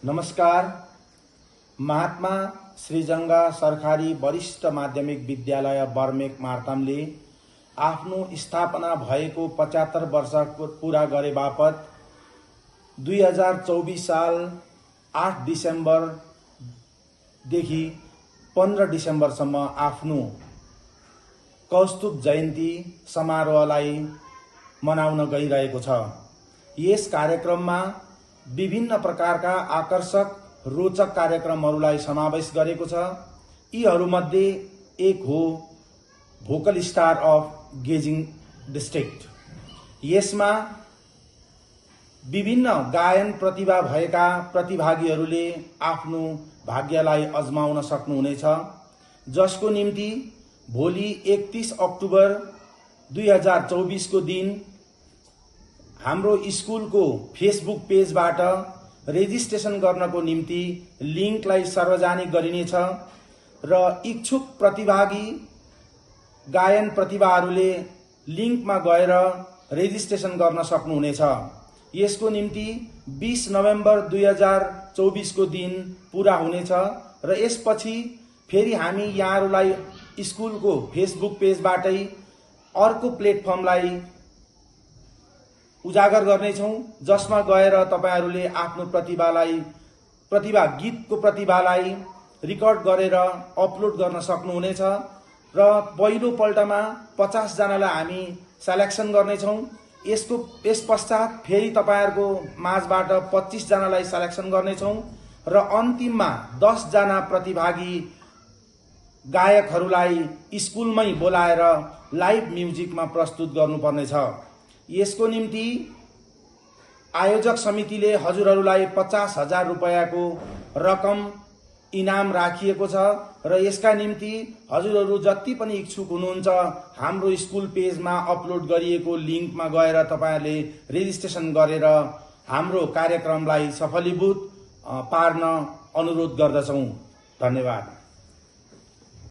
नमस्कार। महात्मा श्रीजंगा सरकारी वरिष्ठ माध्यमिक विद्यालय बर्मेक मार्तामले आफ्नो स्थापना भएको 75 वर्ष पूरा गरे बापत 2024 साल 8 डिसेम्बर देखि 15 डिसेम्बरसम्म आफ्नो कौस्तुभ जयन्ती समारोहलाई मनाउन गइरहेको छ। यस कार्यक्रममा विभिन्न प्रकारका आकर्षक रोचक कार्यक्रमहरूलाई समावेश गरेको छ। यीहरूमध्ये एक हो भोकल स्टार अफ गेजिङ डिस्ट्रिक्ट। यसमा विभिन्न गायन प्रतिभा भएका प्रतिभागीहरूले आफ्नो भाग्यलाई अजमाउन सक्नुहुनेछ, जसको निम्ति भोलि 31 अक्टोबर 2024 को दिन हाम्रो स्कुलको फेसबुक पेजबाट रेजिस्ट्रेसन गर्नको निम्ति लिंकलाई सार्वजनिक गरिनेछ र इच्छुक प्रतिभागी गायन प्रतिभाहरूले लिंकमा गएर रेजिस्ट्रेसन गर्न सक्नुहुनेछ। यसको निम्ति 20 नोभेम्बर 2024 को दिन पूरा हुनेछ र यसपछि फेरि हामी यहाँहरूलाई स्कुलको फेसबुक पेजबाटै अर्को प्लेटफर्मलाई उजागर गर्नेछौं, जसमा गएर तपाईहरूले आफ्नो गीतको प्रतिभालाई रिकर्ड गरेर अपलोड गर्न सक्नुहुनेछ र पहिलो पल्टमा 50 जनालाई हामी सिलेक्सन गर्नेछौं। यस पश्चात फेरि तपाईहरुको माझबाट 25 जनालाई सिलेक्सन गर्नेछौं र अन्तिममा 10 जना प्रतिभागी गायकहरूलाई स्कुलमै बोलाएर लाइभ म्युजिकमा प्रस्तुत गर्नुपर्नेछ। यसको निम्ति आयोजक समितिले हजुरहरूलाई 50,000 रुपैयाँको रकम इनाम राखिएको छ र यसका निम्ति हजुरहरू जति पनि इच्छुक हुनुहुन्छ हाम्रो स्कुल पेजमा अपलोड गरिएको लिंकमा गएर तपाईहरुले रेजिस्ट्रेसन गरेर हाम्रो कार्यक्रमलाई सफलीभूत पार्न अनुरोध गर्दछौं। धन्यवाद।